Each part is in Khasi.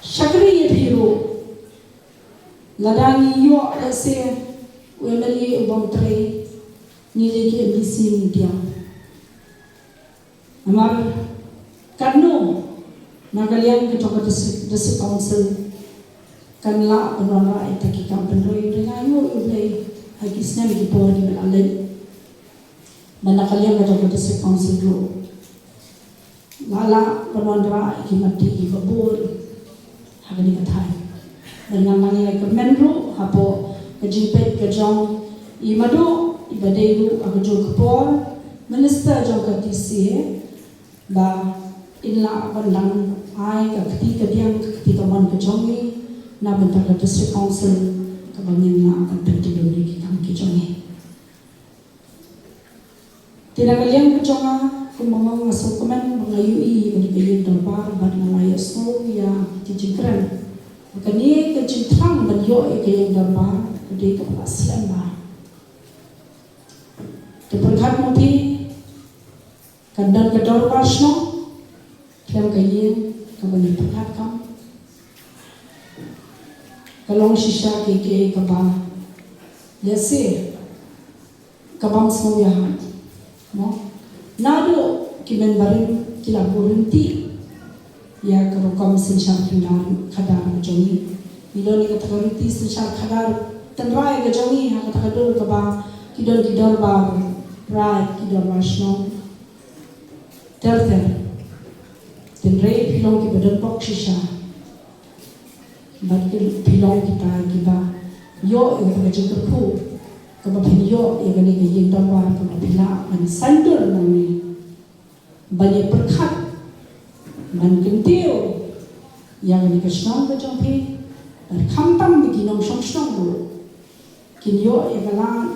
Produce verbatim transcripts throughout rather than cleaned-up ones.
Shakri ïa phi ruh. Lada ngi ïoh lehse u M L A u bym trei, ngi lei ki M D C ngi diaw. Namar katno na ka liang ka jong ka district, district council kan lah ban wanrah ïa kita ki kam pynroi, hynrei nga ïoh ïa U Blei ha ki snem ki por kiba la leit. Ba na ka liang ka jong ka district council ruh la lah ban wanrah ïa ki mata ki ba bun ha kane ka thaiñ. Bad ngan nang ïai kyrmen ruh hapoh ka jingpeit ka jong i Madu, iba dei ruh ha kajuh ka por Minister jong ka T C A, ba in lah ban dang ai ka kti ka diang, ka kti ka mon ka jong i na bynta ka District Council, kaba ngin lah ban pyntylun ïa ki kam ki jong i. Te na ka liang ka jong nga, kumba nga ong, nga sngewkmen ba nga ïohi ïa kane ka ïing dorbar bad nga la ïohsngew ïa ki jingkren ba kane ka jingthrang ban ïoh ïa ka ïing dorbar ka dei kaba la slem bha. Te pyrkhat ma phi, kan don ka dorbar shnong khlem ka ïing kaba ngi pyrkhat kam. Ka long shisha kaei kaei kaba lehse ka bym sngewbha, mo? Naduh ki member ki la buh ryntih ïa ka rukom synshar khadar, khadar ka jong ngi. Ngi don ïa kata ka riti synshar khadar tynrai ka jong ngi ha kata ka dur kaba ki don ki dorbar raid, ki dorbar shnong ter ter. Hynrei phi long kiba don bok shisha. Bad ki, phi long kita kiba ïoh ïa kata ka jingkyrkhu kaba phin ïoh ïa kane ka ïing dorbar kaba phi lah ban saiñdur nangne ban ïa pyrkhat, ban kyntiew ïa kane ka shnong ka jong phi. Bad khamtam ba ki nongshong shnong ruh kin ïoh ïa ka lad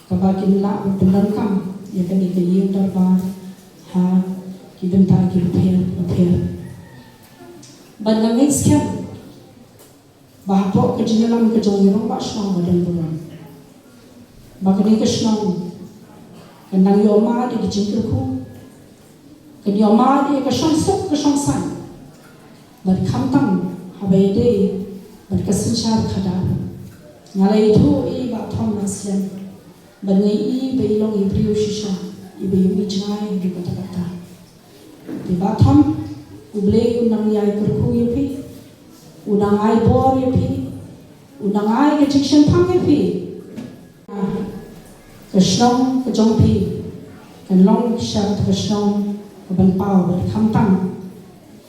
kaba kin lah ban pyndonkam ïa kane ka ïing dorbar ha ki bynta ki bapher bapher. Bad nga ngeit skhem ba hapoh ka jingïalam ka jong i Rangbah Shnong ba don burom, ba kane ka shnong kan dang ïoh mad ïa ka jingkyrkhu, kan ïoh mad ïa ka shongsuk ka shongsaiñ. Bad khamtam haba ïadei bad ka synshar khadar, nga la ïathuh ïa i Bah Thom la slem, bad nga i ba i long i briew shisha iba ïohi jngai haduh katta katta. Te Bah Thom, U Blei un nang ïai kyrkhu ïa phi, un nang ai bor ïa phi, un nang ai ka jingshemphang ïa phi. Ka shnong ka jong phi kan long shisha kata ka shnong kaban paw, bad khamtam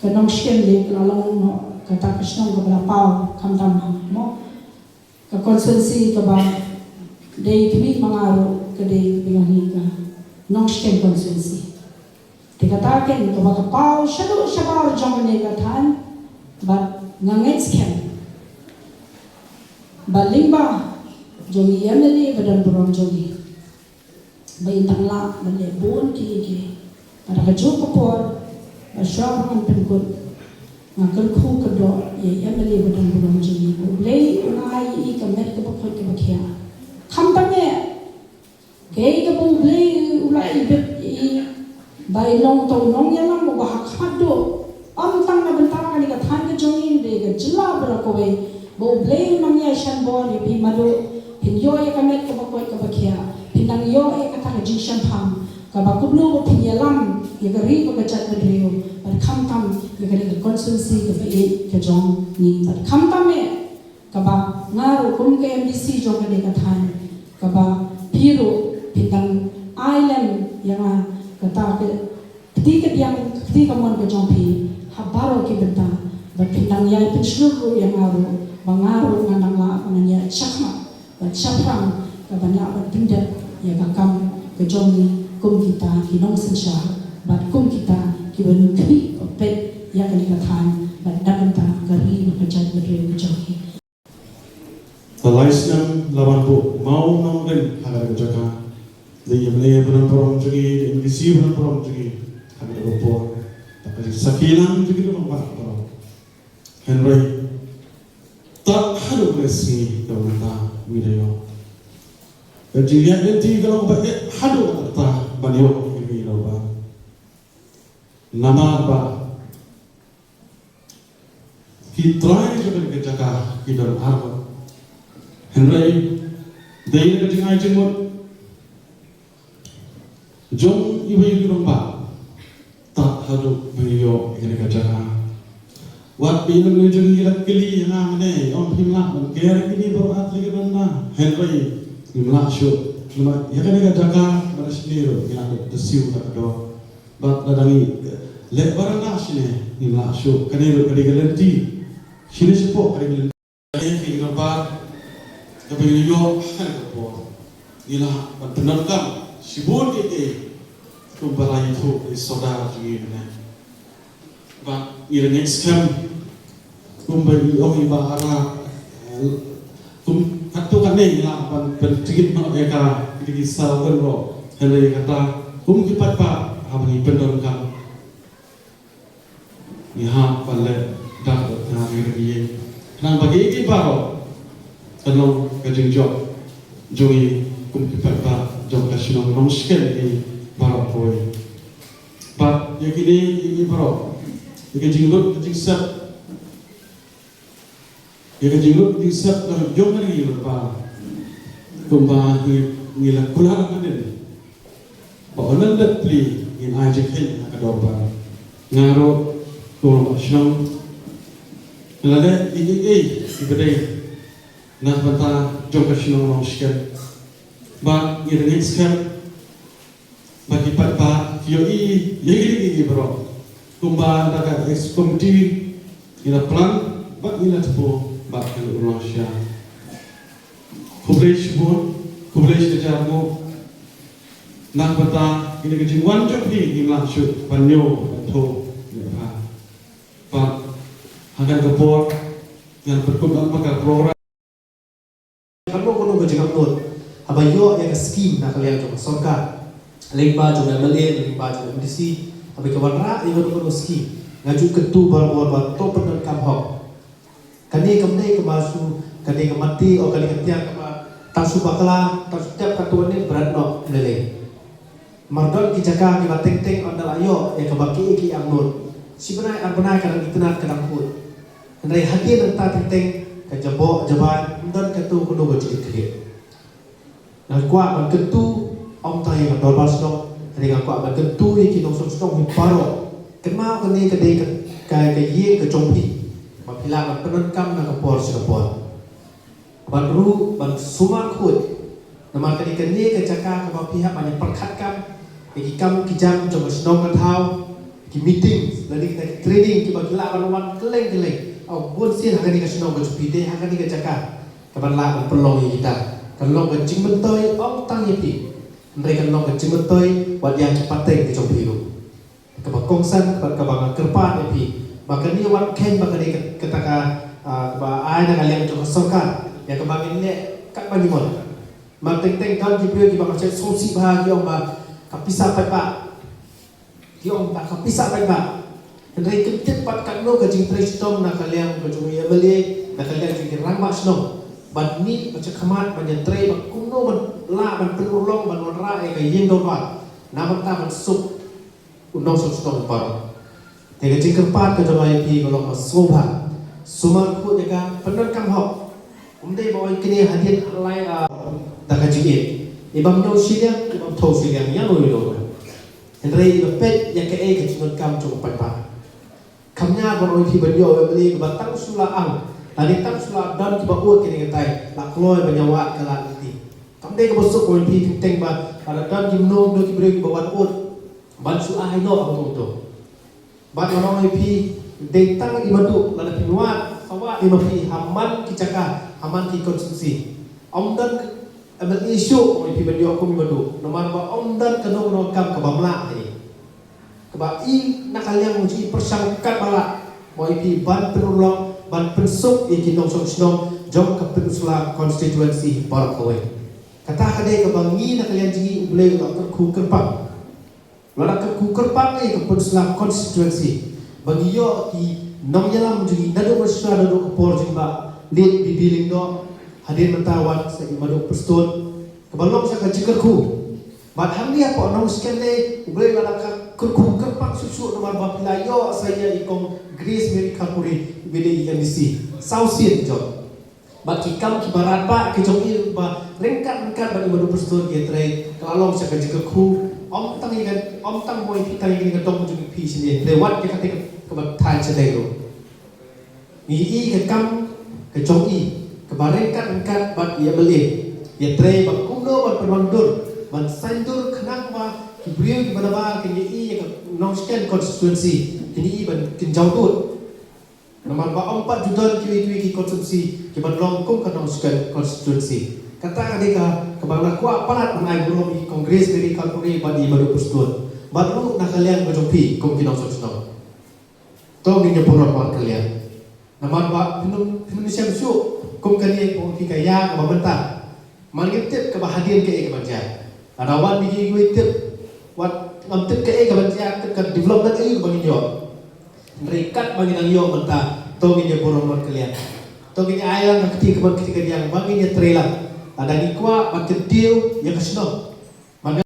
ka nongshken lei ka la long noh kata ka shnong kaba la paw, khamtam, mo? Ka constituency kaba dei khmih ma nga ruh ka dei kaba ïong hi ka Nongshken constituency. Te kata kein kaba ka paw shaduh shabar jong kane ka thaiñ, bad nga ngeit skhem ba lyngba jong i M L A ba don burom jong i, ba in dang lah ban leh bun kine kiei. Bad ha kajuh ka por, ba shuwa ba ngan pynkut, nga kyrkhu kyrdoh ïa i M L A ba don burom jong i, ba U Blei un ai ïa i ka met kaba koit kaba khiah. Khamtam eh kaei kaba U Blei u la ibit ïa i, ba i long uta u nongïalam uba ha khmat duh, ym tang na bynta kane ka thaiñ ka jong ngi, hynrei ka jylla baroh kawei. Ba U Blei un nang ïai shan bor ïa phi Madu, phin ïoh ïa ka met kaba koit kaba khiah, phin nang ïoh ïa kata ka jingshemphang kaba kumno ba phin ïalam ïa ka ri bad ka jaitbynriew, bad khamtam ïa kane ka constituency kaba ïeit ka jong ngi, bad khamtam eh kaba nga ruh kum ka M D C jong kane ka thaiñ, kaba phi ruh phin dang ai lem ïa nga kata ka kti kadiang, ka kti kamon ka jong phi ha baroh ki bynta, bad phin dang ïai pynshlur ruh ïa nga ruh, ba nga ruh ngan dang lah ban ïaid shakhmat bad shaphrang, kaban lah ban pyndep ïa ka kam ka jong ngi kum kita ki nongsynshar bad kum kita kiban khmih bad peit ïa kane ka thaiñ bad na ka bynta ka ri bad ka jaitbynriew ka jong ngi. Te lai snem la wan buh mawnongrim ha kane ka jaka. Dei ïa, dei ïa ba don burom jong ngi, dei ïa M D C ba don burom jong ngi ha kane ka por. Te ka jingsakhi lang jong ngi ruh ba ka por. Hynrei ta haduh kane ka sngi kaba mynta ngi da ïoh ka jingïaid lynti ka long ba eh haduh kata ban ïoh ïa ngi ruh ba. Namar ba Ki trai jong kane ka jaka ki don arngut. Hynrei dei na ka jingai jingmut jong iwei i rangbah tad haduh ba ïoh ïa kane ka jaka. Wat ba i lyngngoh jong ngi la kylli ïa nga mynne, ong phim lah ban ker ïa kine baroh ar tylli ki bynta. Hynrei ngim lah shuh, namar ïa kane ka jaka ba la shane ruh ngi la da siew da ka dor. Bad lada ngi leh ba rangbah shane ngim lah shuh, kane ruh ka dei ka lynti. Shane shapoh ka dei ka lynti. Ïa ki rangbah kaba ngi ïoh ha kane ka por, ngi lah ban pyndonkam shibun kiei kiei kumba la ïathuh i Sordar jong ngi mynne. Bad ngi la ngeit skhem kumba i ong i Bah Ara, eh, kum katto katne ngi lah ban pynjngoh noh ïa ka, ïa ki saw kynroh. Hynrei kata kum ki paidbah haba ngi pyndonkam, ngi hap ban leh da ka ngi ïa. Khnang ba kiei kiei baroh kan long ka jingjop jong ngi kum ki paidbah jong ka shnong Nongshken ngi baroh kawei. Bad ïa kine ïa kine baroh, ïa ka jinglut ka jingsep, ïa ka jinglut ka jingsep ka jong ka ri ba kumba ngi, ngi la kular hadien ba u nang leit plie ngin ai jingkheiñ ha ka dorbar. Nga ruh kum u rangbah shnong nga la leh ïa kiei kiei kiba dei na ka bynta jong ka shnong Nongshken. Bad ngi la ngeit skhem ba ki paidbah ki ïohi ïa kine kiei kiei baroh. Kumba da ka ex committee ngi la plan bad ngi la tip bad ka la urlong sha. Khublei shibun, khublei shi hajar nguh. Na ka bynta kane ka jingwan jong phi ngim lah shuh ban ïoh ban thoh ïa pha. Bad ha kane ka por ngan pynkut lang ba ka program. Kano kano ka jingangnud haba ïoh ïa ka skim na ka liang jong ka sorkar, lyngba jong ka M L A, lyngba jong ka M D C, haba ka wanrah ïa kano kano skim, nga ju kyntu barabor ba to pyndonkam hok. Kane kam dei kaba shu, kane ka mate, o kane ka tiar kaba tang shu bakla, tang shu tep katto katne bret noh lei lei. Namar don ki jaka kiba teng teng ynda la ïoh ïa kaba kiei kiei angnud, shi bnai ar bnai ka dang itynnad ka dang kut. Hynrei hadien nangta teng teng ka jaboh jabai ym don katto katno ka jingkit khlieh. Nga kwah ban kyntu ym tang ïa ka dorbar shnong, hynrei nga kwah ban kyntu ïa ki nongshong shnong hi baroh. Kynmaw kane ka dei ka, ka, ka ïing ka jong phi ba phi lah ban pyndonkam na ka por sha ka por. Ban ruh ban sumar khuid. Namar kane, kane ka jaka kaba phi hap ban ïa pyrkhat kam ïa ki kam ki jam jong ka shnong ka thaw, ki meeting lane kita ki training kiba ki lah ban wan kylleng kylleng. Aw bun sien ha kane ka shnong ka jong phi, dei ha kane ka jaka kaban lah ban pynlong ïa kita. Kan long ka jingmyntoi ym tang ïa phi, hynrei kan long ka jingmyntoi wat ïa ki pateng ki jong phi ruh. Kaba kongsan bad kaba nga kyrpad ïa phi ba kane wat kheiñ ba kane ka, kata ka, ah, kaba ai na ka liang jong ka sorkar ïa kaba ngin leh katba ngi mon. Namar teng teng don ki briew kiba nga sngewsih bha ki ong ba ka pisa paidbah. Ki ong ba ka pisa paidbah. Hynrei kim tip pat katno ka jingtrei shitom na ka liang ka jong u M L A, na ka liang jong ki rangbah shnong ban mih ba sha khmat ban ïatrei ba kumno ban lah ban pynurlong ban wanrah ïa ka ïing dorbar na bynta ban suk u nongshong shnong baroh. Te ka jingkyrpad ka jong nga ïa phi ka long ba sngewbha sumar khuid ïa ka, pyndonkam hok. Ym dei ba oi kine hadien lai, ah, da ka jingim, i bym ñiew shiliang, i bym thew shiliang, ïa no ïa no. Hynrei iba peit ïa kaei ka jingdonkam jong u paidbah. Kam ñiar ban ong ïa phi ban ïoh u M L A kaba tang shu la ang lane tang shu la don kiba ud kane katai, la kloi ban ïa wad ka lad lynti. Kam dei kaba suk ong ïa phi teng teng ba lada don ki mno mno ki briew kiba wan ud ban shu ai noh ha uto uto. Bad nga ong ïa phi, dei tang i Madu, lada phi wad, sa wad i ma phi ha man ki jaka, ha man ki constituency. Ym don M L A shuh ong ïa phi ban ïoh kum i Madu, namar ba ym don kano kano ka kam kaba mlah ha i. Kaba i na ka liang jong i pyrshang katba lah, ong ïa phi, ban pynurlong, ban pynsuk ïa ki nongshong shnong jong ka Pynursula constituency baroh kawei. Kata ka dei kaba ngi na ka liang jong ngi, U Blei u la kyrkhu kyrpang. Lada kyrkhu kyrpang ïa ka Pynursula constituency ba ngi ïoh ki nongïalam jong ngi naduh mynshuwa, naduh ka por jong i Bah Late B B Lyngdoh, hadien mynta wat sa i Bah Dok Prestone, kaba long sha ka jingkyrkhu. Bad hangne hapoh Nongshken lei, U Blei u la ka kyrkhu kyrpang shuh shuh namar ba phi la ïoh sa ïa i Kong Grace Mary Kharpuri, ba dei i MDC. Saw sien jong. Bad ki kam kiba radbah ki jong i ba ryngkat ryngkat bad i Madu Prestone ki ïatrei, ka la long sha ka jingkyrkhu, ym tang ïa ka, ym tang mo ïa phi tang ïa ka dong jong phi shane, hynrei wat ïa kata kaba thaiñ shadei ruh. Ngi ïohi ka kam ka jong i kaba ryngkat ryngkat bad i MLA, ïatrei ba kumno ban pynwandur, ban saiñdur khnang ba ki briew kiba nabar kin ïohi ïa ka Nongshken constituency, kin ïohi ban kin jaw dud. Namar ba ym pat ju don kiwei kiwei ki constituency kiban long kum ka Nongshken constituency. Kata ka dei ka, kaba nga kwah palat ban ai burom ïa i Kong Grace Mary Kharpuri bad i Madu Prestone. Bad ruh na ka liang ka jong phi kum ki nongshong shnong. To ngin ïa burom markylliang. Namar ba phin ym, phin ym shem shuh kum kane, kum phi ka ïa kaba mynta. Man ngim tip kaba hadien kaei kaban jia. Lada wan ïa kiwei tip, wat ngam tip kaei kaban jia, tip ka development aïu kaba ngin ïoh. Hynrei katba ngin nang ïoh mynta, to ngin ïa burom markylliang. To ngin ïa ai lang ka kti kaba kti ka diang ba ngin ïatrei lang. Lada ngi kwah ban kyntiew ïa ka shnong,